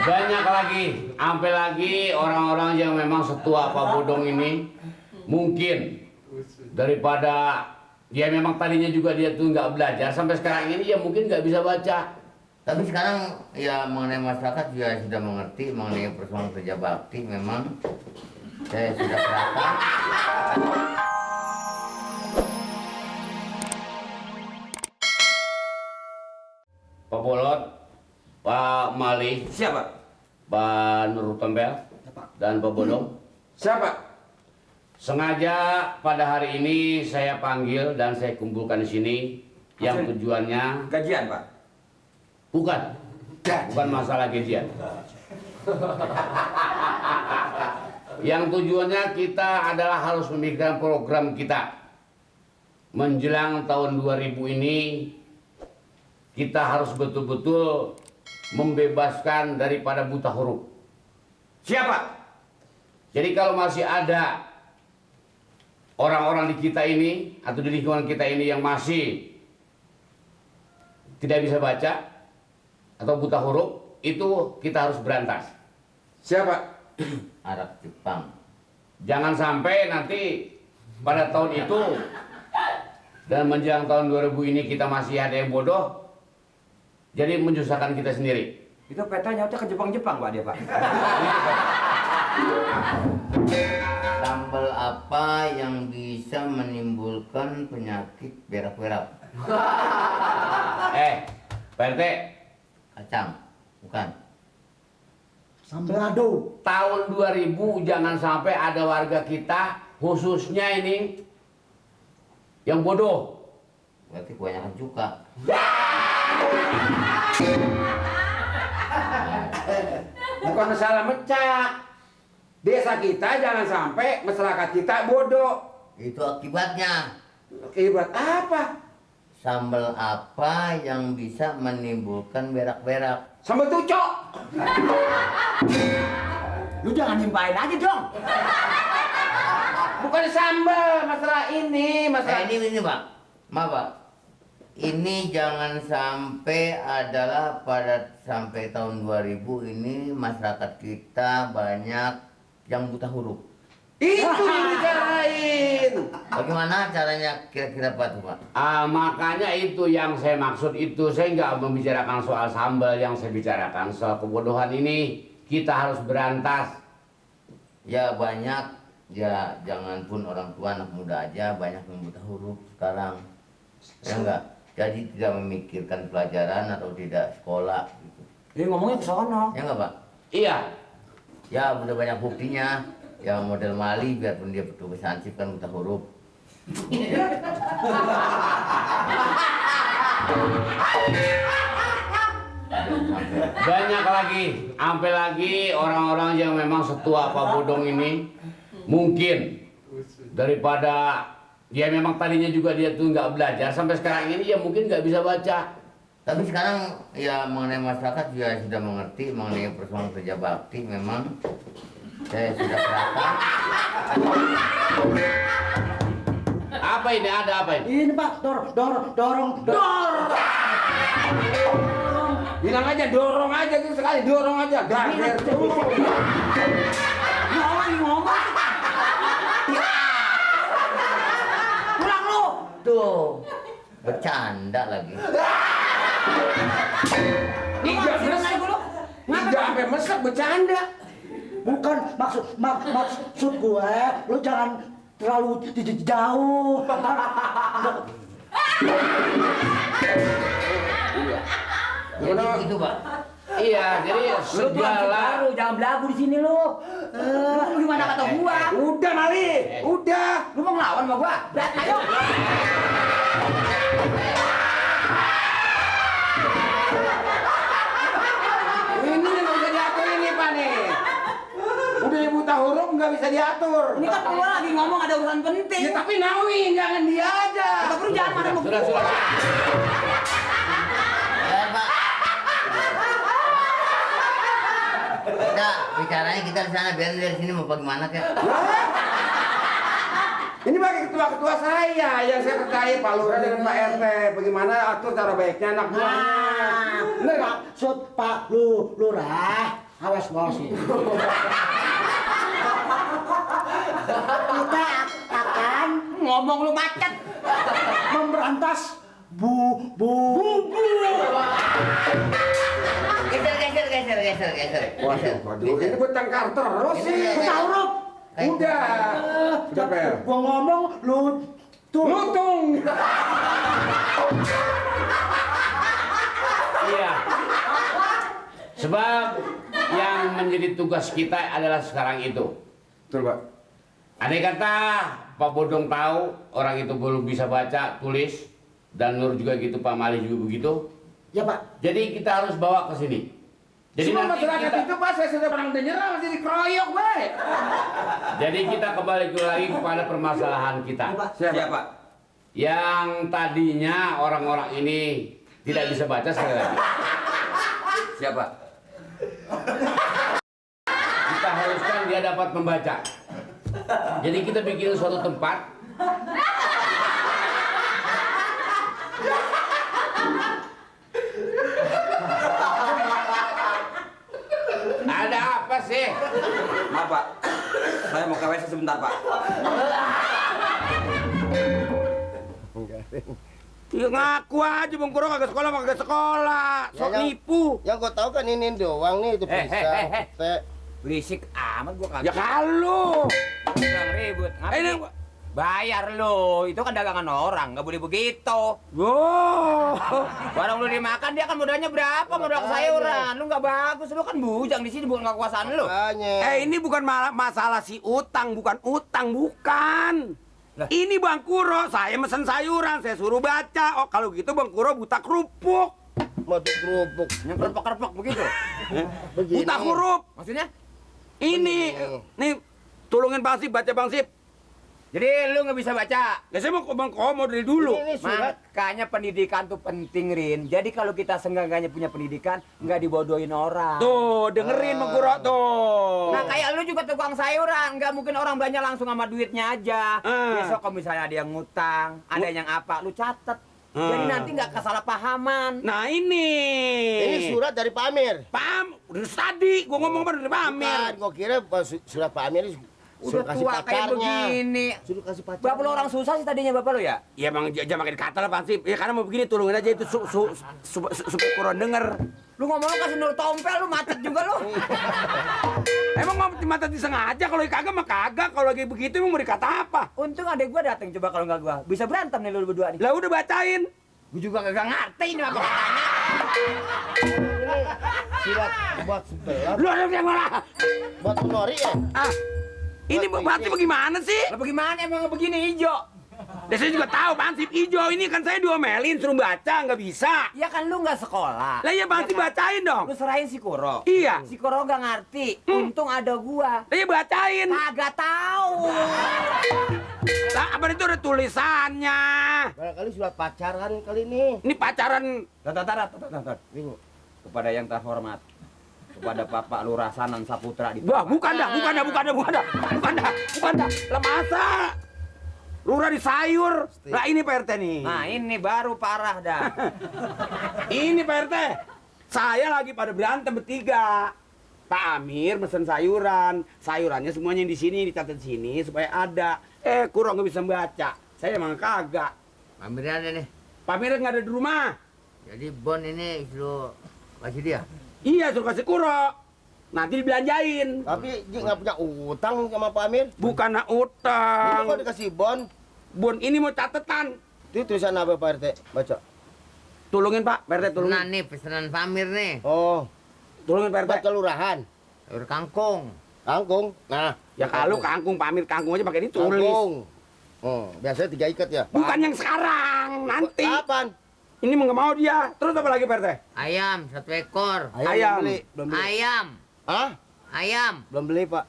Banyak lagi, sampai lagi orang-orang yang memang setua Pak Bodong ini mungkin daripada dia memang tadinya juga dia tuh nggak belajar sampai sekarang ini ya mungkin nggak bisa baca. Tapi sekarang ya mengenai masyarakat juga sudah mengerti mengenai persoalan kerja bakti. Memang saya sudah kerahkan. Pak Bolot, Pak Mali, Siapa? Pak Nur Tombel, dan Pak Bodong. Siapa? Sengaja pada hari ini saya panggil dan saya kumpulkan di sini yang tujuannya Gajian, Pak. bukan masalah gajian. Yang tujuannya kita adalah harus memikirkan program kita menjelang tahun 2000 ini. Kita harus betul-betul membebaskan daripada buta huruf. Siapa? Jadi kalau masih ada orang-orang di kita ini atau di lingkungan kita ini yang masih tidak bisa baca atau buta huruf, itu kita harus berantas. Siapa? Arab Jepang. Jangan sampai nanti pada tahun itu dan menjelang tahun 2000 ini kita masih ada yang bodoh, jadi menyusahkan kita sendiri. Itu petanya udah ke Jepang-Jepang, Pak, dia, Pak. Sambal apa yang bisa menimbulkan penyakit berak-berak? Pak RT, Kacang, bukan. Sambalado. tahun 2000 jangan sampai ada warga kita khususnya ini yang bodoh. Berarti kebanyakan cuka. Bukan masalah mecah. Desa kita jangan sampai masyarakat kita bodoh. Itu akibatnya. Akibat apa? Sambal apa yang bisa menimbulkan berak-berak? Sambal tucok. Lu jangan nimpain aja dong. Bukan sambal, masalah ini, masalah Ini Pak. Maaf Pak. Ini jangan sampai adalah sampai tahun 2000 ini masyarakat kita banyak yang buta huruf. itu yang dicarain. Bagaimana caranya kira-kira Pak tuh Pak? Makanya itu yang saya maksud itu. Saya nggak membicarakan soal sambal, yang saya bicarakan soal kebodohan ini. Kita harus berantas. Ya banyak, ya jangan pun orang tua, anak muda aja banyak yang buta huruf sekarang. Ya enggak? Jadi tidak memikirkan pelajaran atau tidak sekolah gitu. Dia ngomongnya ke sono. Ya enggak Pak? Iya. Ya udah banyak buktinya. Ya model Mali biarpun dia petugas ansip kan buta huruf. Banyak lagi, sampai lagi orang-orang yang memang setua Pak Bodong ini mungkin daripada dia memang tadinya juga dia tuh nggak belajar sampai sekarang ini ya mungkin nggak bisa baca. Tapi sekarang ya mengenai masyarakat juga sudah mengerti mengenai persoalan kerja bakti. Memang saya sudah kerahkan. Apa ini? Ada apa ini? Ini Pak, dorong. Bilang aja dorong aja gitu sekali, dorong aja. Gager tuh. Ngomong. Pulang lu. Tuh bercanda lagi. Iga sampai mesek bercanda. Bukan maksud gue, lu jangan terlalu jauh. Jadi gitu Pak. Iya, jadi Lu segala baru jangan belagu di sini lu. Lu gimana kata gua? Udah Mali, udah. Lu mau ngelawan sama gua? Ayo. Ini nggak bisa diatur ini Pak nih. Udah buta huruf nggak bisa diatur. Ini kan gua lagi ngomong ada urusan penting. Ya tapi nawin, jangan dia aja. Tapi lu jangan marah sama gua. sudah. Ya Pak. Udah bicaranya kita di sana, biarin dari sini mau bagaimana kek. Ini bagi ketua-ketua saya yang saya percaya Pak Lurah dengan Pak RT. Bagaimana atur cara baiknya anak buahnya. Bener nggak? Maksud Pak Lurah, awas bos ini. Kita akan Ngomong lu macet. memberantas bu. Geser. Waduh, ini bertengkar terus sih. Kita huruf. Udah. Sudah, Per. Gua ngomong Lutung. Iya. Sebab yang menjadi tugas kita adalah sekarang itu. Betul, Pak. Andai kata Pak Bodong tahu orang itu belum bisa baca, tulis, dan Nur juga gitu, Pak Mali juga begitu. Ya Pak. Jadi kita harus bawa ke sini. Jadi Semua nanti masyarakat kita, itu Pak, saya sudah pernah menyerah masih dikeroyok, baik. jadi kita kembali lagi kepada permasalahan kita. Ya, Pak. Siapa? Yang tadinya orang-orang ini tidak bisa baca sekali lagi. Siapa? Kita haruskan dia dapat membaca. Jadi kita bikin suatu tempat. Ada apa sih? Maaf, Pak. Saya mau ke WC sebentar, Pak. Ya ngaku aja Bang Kuro kagak sekolah. Sok Ya, nipu. Yang gue tahu kan ini doang nih itu pisau. Teh. Berisik amat gua kagak. Ya kalau. Jangan ribut. Ngapain? Ini Bayar lo, itu kan dagangan orang, nggak boleh begitu. wow. Barang lu dimakan dia kan modalnya berapa? Modal sayuran. Lu nggak bagus, lu kan bujang di sini bukan kekuasaan lu. Makanya. Ini bukan masalah si utang, bukan. Lah. Ini Bang Kuro, saya mesen sayuran, saya suruh baca. Oh kalau gitu Bang Kuro buta kerupuk. Mau kerupuk. Yang kerpek-kerpek begitu. Begini. Buta huruf. Maksudnya? Ini, nih tolongin Bang Sip, baca Bang Sip. Jadi lu nggak bisa baca. Ya saya mau ke Bang Komo dari dulu. Ini surat. Makanya pendidikan tuh penting, Rin. Jadi kalau kita seenggaknya punya pendidikan, nggak dibodohin orang. Tuh, dengerin Bang Kuro tuh. Nah kayak lu juga tukang sayuran, nggak mungkin orang belanja langsung sama duitnya aja. Besok kalau misalnya ada yang ngutang, ada yang apa, lu catet. Jadi nanti nggak kesalahpahaman. Nah ini. Ini surat dari Pak Amir. Paham? Udah tadi gua ngomong dari Pak Amir. Bukan, gue kira surat Pak Amir Udah suruh kasih tua kayak pacarnya. begini. Suruh kasih pacarnya. Bapak lu orang susah sih tadinya bapak lu ya? Ya emang jangan makin kata lah Pak Sip. Ya karena mau begini tolongin aja itu supaya Kuro denger. Lu ngomong lu kasih nur tompel lu macet juga lu. Emang mau mata disengaja kalau kagak mah kagak. Kalau lagi begitu emang mau dikata apa? Untung adek gua dateng coba kalau nggak gua. Bisa berantem nih lu berdua nih. Lah udah bacain. Gua juga kagak ngerti ini apa katanya. Ini surat buat sebelah. Lu ada yang mana? Buat Nori ya? Ah. Ini berarti bagaimana sih? Lah bagaimana emang begini hijau? Ya saya juga tahu Pak Sip hijau ini kan saya diomelin suruh baca nggak bisa. Ya kan lu nggak sekolah. Lah ya Pak Sip kan? bacain dong. Lu serahin si Kuro. Iya. Si Kuro nggak ngerti. Untung ada gua. Lah ya bacain. Kagak tahu. Lah apa itu ada tulisannya? Barangkali surat pacaran kali ini. Ini pacaran. Tar. Kepada yang terhormat. Kepada Bapak Lurah Sanan Saputra di Wah, bukan dah. Lah masa? Lurah di sayur. Lah ini Pak RT nih. Nah ini baru parah dah. Ini Pak RT. Saya lagi pada berantem bertiga. Pak Amir mesen sayuran. Sayurannya semuanya di sini dicatat sini supaya ada. Kurang nggak bisa baca. Saya emang kagak. Amirnya ada nih. Pak Amir nggak ada di rumah. Jadi bon ini lu kasih dia. Iya, suruh kasih Kuro. Nanti dibelanjain. Tapi dia nggak punya utang sama Pak Amir. Bukan Ini utang. kok dikasih bon. Bon, ini mau catatan. Itu tulisan apa Pak RT? Baca. Tolongin Pak, Pak RT tolongin. Nah nih pesanan Pamir nih. Oh, Tolongin Pak RT. buat kelurahan. Sayur kangkung. Kangkung. Nah, Ya kalau kangkung, Pak Amir kangkung aja pakai ditulis. kangkung. Oh, biasanya 3 ikat ya. Bukan yang sekarang, nanti. Kapan? Ini mau nggak mau dia. Terus apa lagi Pak RT? Ayam 1 ekor. Ayam. Belum beli. Ayam. Hah? Ayam. Belum beli, Pak.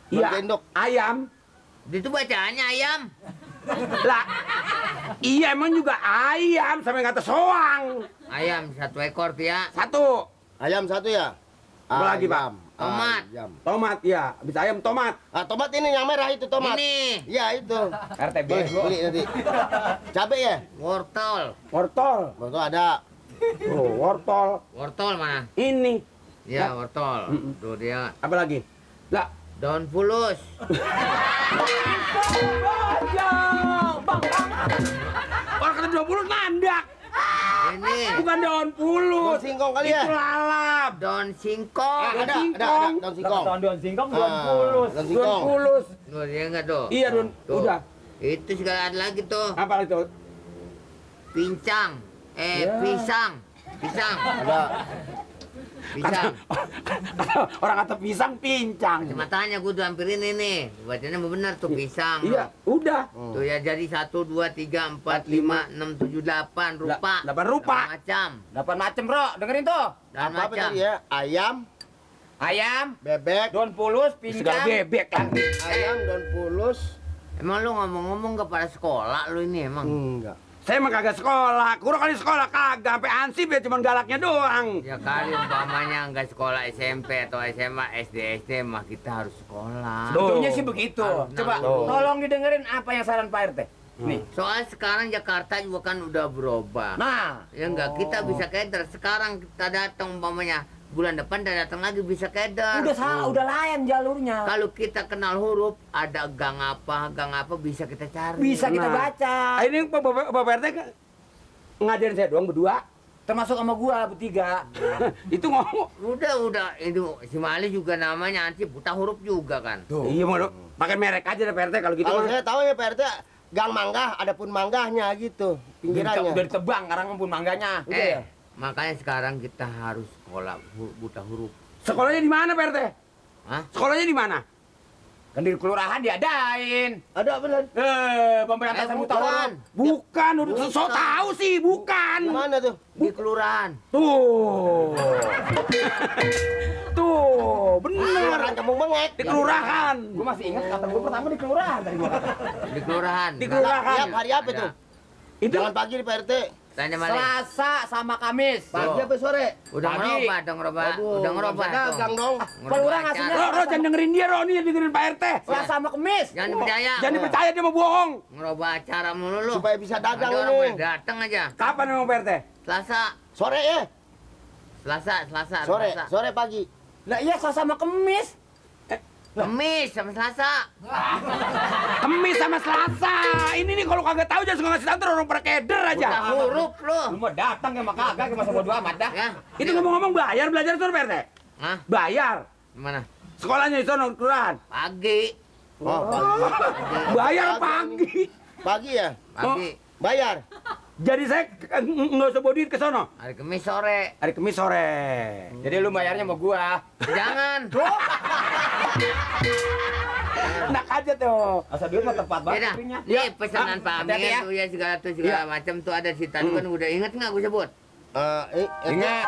Belum Iya, gendok. ayam. Itu bacaannya ayam. Lah, iya emang juga ayam sampai kata soang. Ayam 1 ekor tuh ya. 1. Ayam 1 ya? Apa lagi, Pak? Ayam. Tomat. Ayam. Tomat, ya. Habis ayam tomat. Ah, tomat ini yang merah itu tomat. Ini Iya itu. RT Beli, bego. beli nanti. Cabe ya? wortel. Wortel. Betul ada. Oh, wortel. Wortel mana? Ini. Ya, wortel. Tuh dia. Apa lagi? Lah, Daun fulus. orang kata 20 nandak. Ini Bukan daun pulus. Daun singkong kali ya? Itu lalap. daun singkong. Ada, singkong. daun singkong. Daun singkong, Ah, daun pulus. Daun Daun singkong. pulus. Tuh dia enggak tuh. Iya, Dun. Tuh. Udah. Itu segala ada lagi tuh. Apa itu? Pincang. Pisang. Pisang. Ada. Pisang. Orang kata pisang pincang. Matanya gue udah hampir ini nih. Bacanya benar tuh pisang. Iya, udah. Tuh ya jadi 1, 2, 3, 4, 5, 6, 7, 8 rupa. 8 rupa. Macam. 8 macem, Bro. Dengerin tuh. Dan Apa macam. tadi ya? Ayam, Ayam, bebek, daun pulus, Segala pincang. bebek lagi. ayam, daun pulus. Emang lu ngomong-ngomong kepada sekolah lu ini emang? Enggak. Saya emang kagak sekolah. Kurang kali sekolah kagak. Sampai ansip ya cuman galaknya doang. Ya kali umpamanya nggak sekolah SMP atau SMA, SD, SD mah kita harus sekolah. Tuh. Betulnya sih begitu. Harus Coba nanggung. tolong didengerin apa yang saran Pak RT. Nih. Soal sekarang Jakarta juga kan udah berubah. Nah, Ya enggak, kita bisa keder. Sekarang kita datang umpamanya bulan depan kita datang lagi bisa keder. udah salah, udah lain jalurnya. Kalau kita kenal huruf, ada gang apa bisa kita cari. Bisa kita Nah. baca. Ini Bapak RT ngajarin saya doang berdua. Termasuk sama gua bertiga. Itu ngomong. Udah, itu si Mali juga namanya ansi buta huruf juga kan. Iya mau pakai merek aja deh Pak RT kalau gitu Kalau mah. saya tahu ya Pak RT, gang manggah, ada pun manggahnya gitu, pinggirannya. Udah ditebang, sekarang pun mangganya. Udah ya? Makanya sekarang kita harus sekolah buta huruf. Sekolahnya di mana Pak RT? Hah? Sekolahnya di mana? Kan di kelurahan diadain. Ada benar. Pemberantasan buta bukan. huruf. Bukan, udah so tahu sih, bukan. Di mana tuh? Di kelurahan. Tuh. Tuh, Kelurahan bener. Kampung Bengek. Di kelurahan. Gua masih ingat kata gua pertama di kelurahan tadi gua kata. Di kelurahan. Di kelurahan. Tiap hari apa Ada. tuh? Itu Jangan pagi di Pak RT. Tanya Mali. Selasa sama Kamis. Pagi apa sore? Udah Pagi. ngerubah dong, ngerubah. Waduh, Udah ngerubah. nggak bisa dagang dong. Kelurahan ngasihnya Ro jangan dengerin dia, Ro, nih yang dengerin Pak RT. Selasa sama Kamis. Jangan dipercaya. Jangan dipercaya dia mau bohong. Ngerubah acara mulu lu. Supaya bisa dagang Ada orang ini. boleh datang aja. Kapan emang Pak RT? Selasa. Sore ya? Selasa. Sore, Selasa. sore pagi. Lah iya Selasa sama Kamis. Kemis sama Selasa. Kemis sama Selasa. Ini nih kalau kagak tahu jangan suka ngasih tahu ntar orang pada keder Buta aja. huruf lu. Lu mau datang ya maka kagak ke masa bodo amat dah. Ya. Itu ngomong-ngomong bayar belajar tuh Pak RT? Hah? Bayar. Mana? Sekolahnya di sono kelurahan. Pagi. Oh, pagi. Bayar pagi. Pagi ya? Pagi. Bayar. Jadi saya nggak usah bawa duit ke sono. Hari Kemis sore. Hari Kamis sore. Jadi lu bayarnya sama gua. Jangan. Enak aja tuh. Asal duit mah tepat banget. Beda. itunya. Nih pesanan Pak hati-hati Amir ya. tuh ya segala macam tuh ada si tadi kan udah inget nggak gue sebut? Ingat.